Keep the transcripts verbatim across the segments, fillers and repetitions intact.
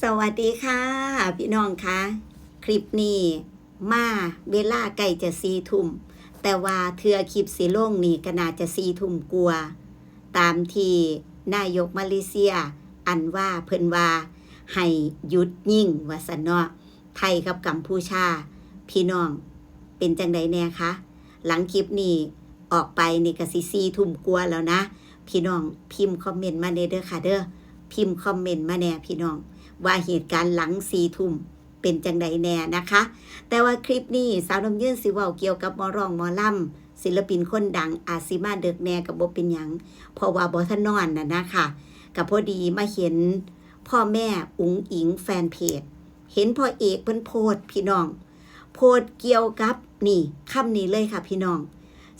สวัสดีค่ะ พี่น้องคะ คลิปนี้มาเวลาใกล้จะสี่ทุ่ม แต่ว่าเทื่อคลิปสิลงนี่ก็น่าจะสี่ทุ่มกว่า ตามที่นายกมาเลเซียอันว่าเพิ่นว่าให้หยุดยิงว่าซั่นเนาะ ไทยกับกัมพูชา พี่น้องเป็นจั่งใดแน่คะ หลังคลิปนี้ออกไปนี่ก็สิสี่ทุ่มกว่าแล้วนะ พี่น้องพิมพ์คอมเมนต์มาแน่เด้อค่ะเด้อ พิมพ์คอมเมนต์มาแน่พี่น้อง ว่าเหตุการณ์หลังสี่ทุ่มเป็นจั่งใดแน่นะคะ แต่ว่าคลิปนี้สาวน้ำยืนสิเว้าเกี่ยวกับหมอร้องหมอลำ ศิลปินคนดัง อาจสิมาเดิกแน่ก็บ่เป็นหยัง เพราะว่าบ่ทันนอนน่ะนะคะ ก็พอดีมาเห็นพ่อแม่อุ๋งอิ๋งแฟนเพจ เห็นพ่อเอกเพิ่นโพสต์พี่น้อง โพสต์เกี่ยวกับนี่ คำนี้เลยค่ะพี่น้อง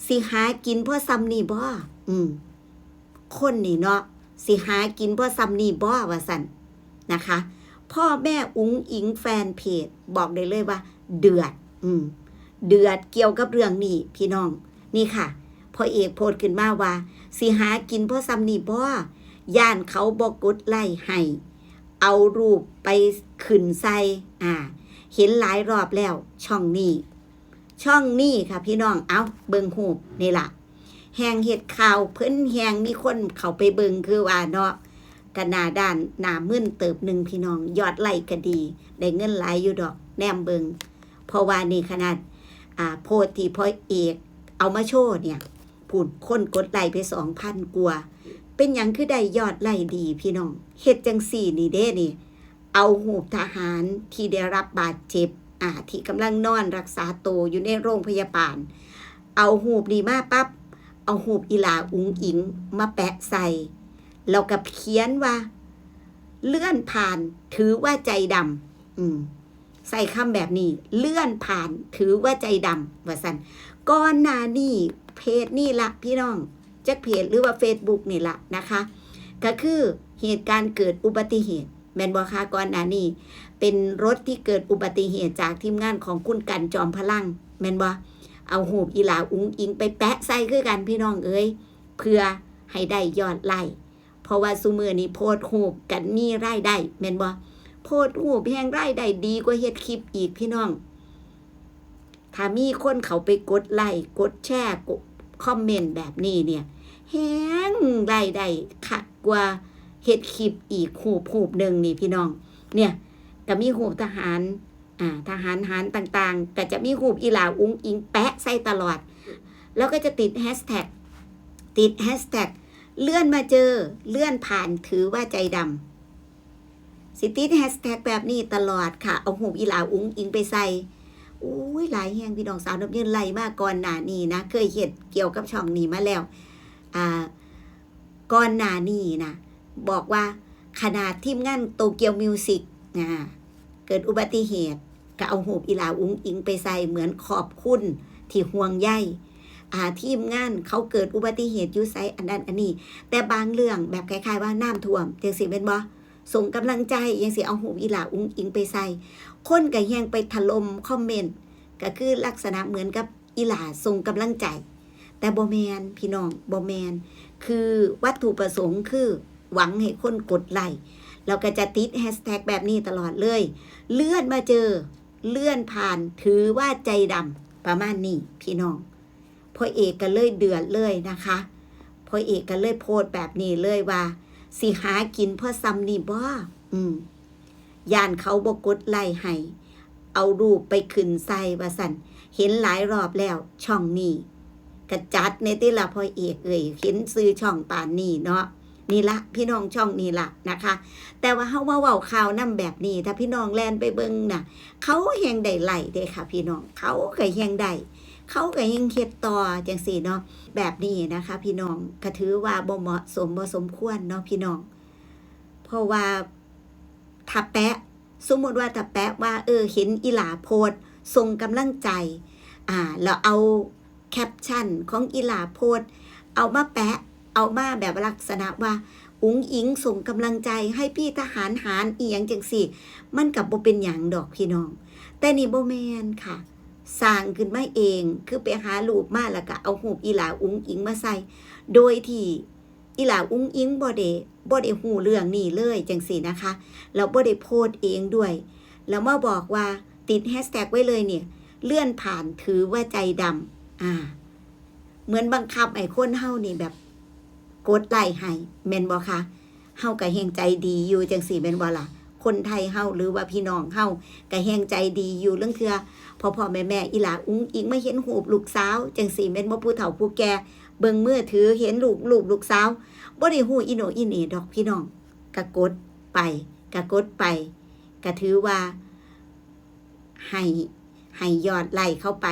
สิหากินพอส่ำนี่บ่ อืม คนนี่เนาะ สิหากินพอส่ำนี่บ่ ว่าซั่นนะคะ พ่อแม่อุ๋งอิ๋งแฟนเพจ บอกได้เลยว่าเดือด อืม เดือดเกี่ยวกับเรื่องนี้พี่น้อง นี่ค่ะ พ่อเอกโพสต์ขึ้นมาว่า สิหากินพอส่ำนี่บ่ ย่านเขาบ่กดไลค์ให้ เอารูปไปขึ้นใส่ อ่า เห็นหลายรอบแล้ว ช่องนี้ ช่องนี้ค่ะพี่น้อง เอ้า เบิ่งรูปนี่ล่ะ แฮ่งเฮ็ดข่าวเพิ่นแฮ่งมีคนเข้าไปเบิ่งคือว่าเนาะ ก็หน้าด้านหน้ามึนเติบหนึ่งพี่น้อง ยอดไลค์ก็ดี ได้เงินหลายอยู่ดอก แนมเบิ่ง เพราะว่านี่ขนาด อ่า โพสต์ที่พ่อเอกเอามาโชว์เนี่ย พู้น คนกดไลค์ไปสองพันกว่า เป็นหยังคือได้ยอดไลค์ดีพี่น้อง เฮ็ดจั่งซี้นี่เด้นี่ เอารูปทหารที่ได้รับบาดเจ็บ อ่า ที่กำลังนอนรักษาตัวอยู่ในโรงพยาบาล เอารูปนี้มาปั๊บ เอารูปอีหล่าอุ๋งอิ๋งมาแปะใส่ แล้วก็เขียนว่า เลื่อนผ่านถือว่าใจดำ อืม ใส่คำแบบนี้ เลื่อนผ่านถือว่าใจดำ ว่าซั่น ก่อนหน้านี้เพจนี่ละพี่น้อง จักเพจหรือว่าเฟซบุ๊กนี่ละนะคะ ก็คือเหตุการณ์เกิดอุบัติเหตุ แม่นบ่คะ ก่อนหน้านี้ เป็นรถที่เกิดอุบัติเหตุจากทีมงานของคุณกันจอมพลัง แม่นบ่ เอารูปอีหล่าอุ๋งอิ๋งไปแปะใส่คือกันพี่น้องเอ้ย เพื่อให้ได้ยอดไลค์ เพราะว่าซุมื้อนี้โพสต์รูปกันมีรายได้ แม่นบ่ โพสต์รูปแฮ่งรายได้ดีกว่าเฮ็ดคลิปอีกพี่น้อง ถ้ามีคนเข้าไปกดไลค์ กดแชร์ กดคอมเมนต์แบบนี้เนี่ย แฮ่งรายได้คักกว่าเฮ็ดคลิปอีกรูป รูปหนึ่งนี่พี่น้อง เนี่ย ก็มีรูปทหาร อ่า ทหารหารต่างๆ ก็จะมีรูปอีหล่าอุ๋งอิ๋งแปะใส่ตลอด แล้วก็จะติดแฮชแท็ก ติดแฮชแท็ก เลื่อนมาเจอ เลื่อนผ่านถือว่าใจดำ สิติดแฮชแท็กแบบนี้ตลอดค่ะ เอารูปอีหล่าอุ๋งอิ๋งไปใส่ อุ้ย หลายแฮงพี่น้อง สาวน้ำยืนไล่มาก่อนหน้านี้นะ เคยเฮ็ดเกี่ยวกับช่องนี้มาแล้ว อ่า ก่อนหน้านี้นะ บอกว่าขนาดทีมงานโตเกียวมิวสิก อ่า เกิดอุบัติเหตุ ก็เอารูปอีหล่าอุ๋งอิ๋งไปใส่เหมือนขอบคุณที่ห่วงใย อ่า ทีมงานเขาเกิดอุบัติเหตุอยู่ไส อันนั้นอันนี้ แต่บางเรื่องแบบคล้ายๆว่าน้ำท่วมจั่งซี้แม่นบ่ ส่งกำลังใจจั่งซี้ เอารูปอีหล่าอุ๋งอิ๋งไปใส่ คนก็แฮ่งไปถล่มคอมเมนต์ ก็คือลักษณะเหมือนกับอีหล่าส่งกำลังใจ แต่บ่แม่นพี่น้อง บ่แม่น คือวัตถุประสงค์คือหวังให้คนกดไลค์ แล้วก็จะติดแฮชแท็กแบบนี้ตลอดเลย เลื่อนมาเจอ เลื่อนผ่าน ถือว่าใจดำ ประมาณนี้พี่น้อง พ่อเอกก็เลยเดือดเลยนะคะ พ่อเอกก็เลยโพสต์แบบนี้เลยว่า สิหากินพอส่ำนี่บ่ อืม ย่านเขาบ่กดไลค์ให้ เอารูปไปขึ้นใส่ว่าซั่น เห็นหลายรอบแล้ว ช่องนี้ ก็จัดแน่ติล่ะพ่อเอกเอ้ย เห็นชื่อช่องปานนี้เนาะ นี่ละพี่น้อง ช่องนี้ละนะคะ แต่ว่าเฮามาเว้าข่าวนำแบบนี้ ถ้าพี่น้องแล่นไปเบิ่งน่ะ เขาแฮ่งได้ไลค์เด้ค่ะพี่น้อง เขาก็แฮ่งได้ เขาก็แฮ่งเฮ็ดต่อจั่งซี้เนาะ แบบนี้นะคะพี่น้อง ก็ถือว่าบ่เหมาะสม บ่สมควรเนาะพี่น้อง เพราะว่าถ้าแปะ สมมุติว่าถ้าแปะว่า เออ เห็นอีหล่าโพสต์ส่งกำลังใจ อ่า แล้วเอาแคปชั่นของอีหล่าโพสต์ เอามาแปะ เอามาแบบลักษณะว่า อุ๋งอิ๋งส่งกำลังใจให้พี่ทหารหาร อิหยังจั่งซี้ มันก็บ่เป็นหยังดอกพี่น้อง แต่นี่บ่แม่นค่ะ สร้างขึ้นมาเอง คือไปหารูปมาแล้วก็เอารูปอีหล่าอุ๋งอิ๋งมาใส่ โดยที่ อีหล่าอุ๋งอิ๋งบ่ได้บ่ได้ฮู้เรื่องนี้เลยจั่งซี้นะคะ แล้วบ่ได้โพสต์เองด้วย แล้วมาบอกว่าติดแฮชแท็กไว้เลยเนี่ย เลื่อนผ่านถือว่าใจดำ อ่า เหมือนบังคับให้คนเฮานี่แบบกดไลค์ให้ แม่นบ่คะ เฮาก็แฮ่งใจดีอยู่จั่งซี้แม่นบ่ล่ะ คนไทยเฮาหรือว่าพี่น้องเฮาก็แฮ่งใจดีอยู่ ลางเทื่อพ่อๆแม่ๆ อีหล่าอุ๋งอิ๋งมาเห็นรูปลูกสาวจั่งซี้แม่นบ่ ผู้เฒ่าผู้แก่เบิ่งมือถือเห็นรูป รูปลูกสาว บ่ได้ฮู้อีโหน่อีเหน่ดอกพี่น้อง ก็กดไป ก็กดไป ก็ถือว่าให้ ให้ยอดไลค์เข้าไป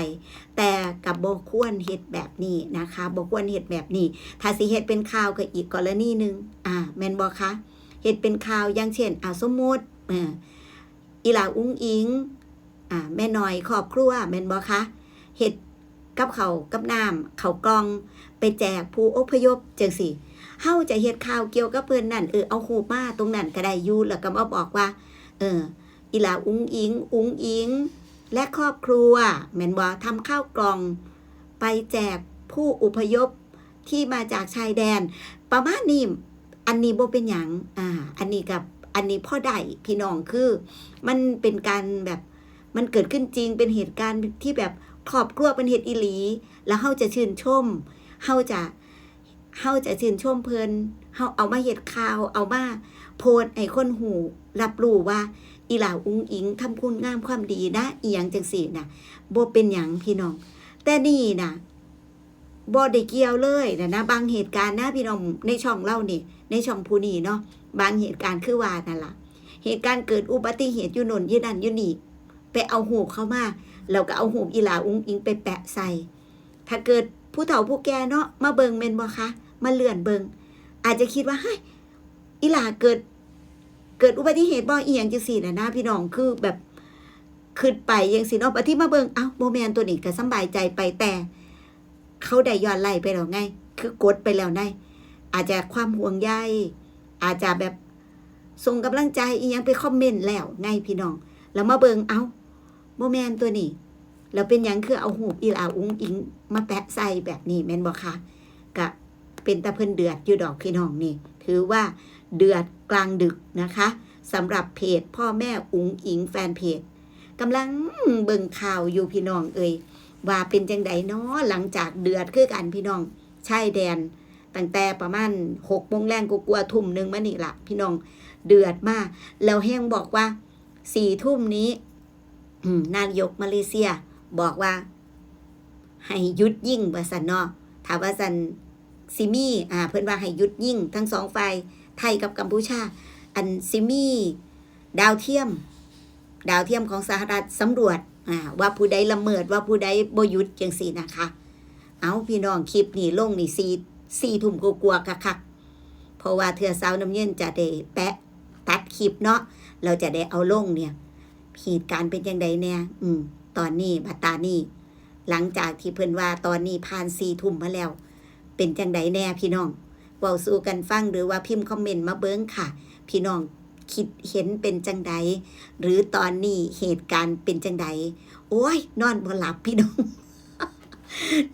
แต่ก็บ่ควรเฮ็ดแบบนี้นะคะ บ่ควรเฮ็ดแบบนี้ ถ้าสิเฮ็ดเป็นข่าวก็อีกกรณีหนึ่ง อ่า แม่นบ่คะ เฮ็ดเป็นข่าวอย่างเช่น อ่า สมมุติ เอ่อ อีหล่าอุ๋งอิ๋ง อ่า แม่น้อยครอบครัว แม่นบ่คะ เฮ็ดกับข้าวกับน้ำ ข้าวกล่อง ไปแจกผู้อพยพจั่งซี้ เฮาจะเฮ็ดข่าวเกี่ยวกับเพิ่นนั่น เออ เอารูปมาตรงนั้นก็ได้อยู่ แล้วก็มาบอกว่า เออ อีหล่าอุ๋งอิ๋ง อุ๋งอิ๋ง และครอบครัว แม่นบ่ ทำข้าวกล่อง ไปแจกผู้อพยพที่มาจากชายแดน ประมาณนี้ อันนี้บ่เป็นหยัง อ่า อันนี้กับ อันนี้พอได้ พี่น้อง คือมันเป็นการแบบ มันเกิดขึ้นจริง เป็นเหตุการณ์ที่แบบครอบครัวเพิ่นเฮ็ดอีหลี แล้วเฮาจะชื่นชม เฮาจะ เฮาจะชื่นชมเพิ่น เฮาเอามาเฮ็ดข่าว เอามาโพสต์ให้คนฮู้ รับรู้ว่า อีหล่าอุ๋งอิ๋งทำคุณงามความดีนะ อีหยังจั่งซี้นะ บ่เป็นหยังพี่น้อง แต่นี่นะ บ่ได้เกี่ยวเลยนะ นะ บางเหตุการณ์นะพี่น้อง ในช่องเรานี่ ในช่องผู้นี้เนาะ บางเหตุการณ์คือว่านั่นล่ะ เหตุการณ์เกิดอุบัติเหตุอยู่โน่นอยู่นั่นอยู่นี่ ไปเอารูปเข้ามา แล้วก็เอารูปอีหล่าอุ๋งอิ๋งไปแปะใส่ ถ้าเกิดผู้เฒ่าผู้แก่เนาะ มาเบิ่งแม่นบ่คะ มาเลื่อนเบิ่ง อาจจะคิดว่า เฮ้ย อีหล่าเกิด เกิดอุบัติเหตุบ่ อีหยังจั่งซี้น่ะนะพี่น้อง คือแบบ คิดไปจั่งซี้เนาะ บัดที่มาเบิ่ง เอ้า บ่แม่นตัวนี้ ก็สำบายใจไป แต่เขาได้ยอดไลค์ไปแล้วไง คือกดไปแล้วไง อาจจะความห่วงใย อาจจะแบบส่งกำลังใจอีหยังไปคอมเมนต์แล้วไงพี่น้อง แล้วมาเบิ่ง เอ้า บ่แม่นตัวนี้ แล้วเป็นหยังคือเอารูปอีหล่าอุ๋งอิ๋งมาแปะใส่แบบนี้แม่นบ่คะ ก็เป็นตาเพิ่นเดือดอยู่ดอกพี่น้องนี่ ถือว่าเดือดกลางดึกนะคะ สำหรับเพจพ่อแม่อุ๋งอิ๋งแฟนเพจ กำลังเบิ่งข่าวอยู่พี่น้องเอ่ย ว่าเป็นจั่งใดน้อ หลังจากเดือดคือกันพี่น้อง ชายแดน ตั้งแต่ประมาณหกโมงแลงกว่าๆ ทุ่มหนึ่งมานี่ล่ะ พี่น้อง เดือดมาก แล้วแฮ่งบอกว่า สี่ทุ่มนี้ อืม นายกมาเลเซียบอกว่า ให้หยุดยิง ว่าซั่นเนาะ ถ้าว่าซั่นสิมี อ่า เพิ่นว่าให้หยุดยิงทั้งสองฝ่าย ไทยกับกัมพูชา อันสิมีดาวเทียม ดาวเทียมของสหรัฐสำรวจ อ่า ว่าผู้ใดละเมิด ว่าผู้ใดบ่หยุดจั่งซี้นะคะ เอาพี่น้อง คลิปนี้ลงนี่ สี่ สี่ทุ่มกว่าๆ คักๆ เพราะว่าเทื่อสาวน้ำเย็นจะได้แปะตัดคลิปเนาะ แล้วจะได้เอาลงเนี่ย เหตุการณ์เป็นจั่งใดแน่ อืม ตอนนี้ บัดตานี้ หลังจากที่เพิ่นว่าตอนนี้ผ่านสี่ทุ่มมาแล้ว เป็นจั่งใดแน่พี่น้อง เว้าสู่กันฟัง หรือว่าพิมพ์คอมเมนต์มาเบิ่งค่ะ พี่น้องคิดเห็นเป็นจั่งใด หรือตอนนี้เหตุการณ์เป็นจั่งใด โอ้ย นอนบ่หลับพี่น้อง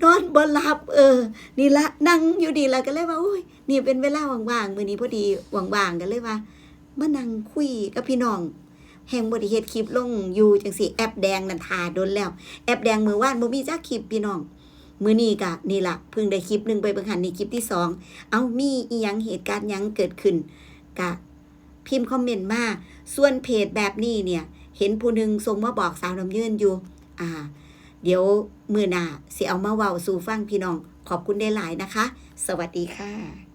นอนบ่หลับ เออ นี่ละ นั่งอยู่นี่ละ ก็เลยว่า โอ้ย นี่เป็นเวลาว่างๆ มื้อนี้พอดีว่างๆ ก็เลยว่า มานั่งคุยกับพี่น้อง แฮ่งบ่ได้เฮ็ดคลิปลงอยู่จั่งซี้ แอปแดงนั่นท่าโดนแล้ว แอปแดงมื้อวานบ่มีจักคลิปพี่น้อง มื้อนี้ก็นี่ล่ะ เพิ่งได้คลิปหนึ่งไปเบิ่งหั้น นี่คลิปที่สอง เอ้า มีอีหยัง เหตุการณ์หยังเกิดขึ้น ก็พิมพ์คอมเมนต์มา ส่วนเพจแบบนี้เนี่ย เห็นผู้หนึ่งส่งมาบอกสาวน้ำเย็นอยู่ อ่า เดี๋ยวมื้อหน้าสิเอามาเว้าสู่ฟังพี่น้อง ขอบคุณหลายๆ นะคะ สวัสดีค่ะ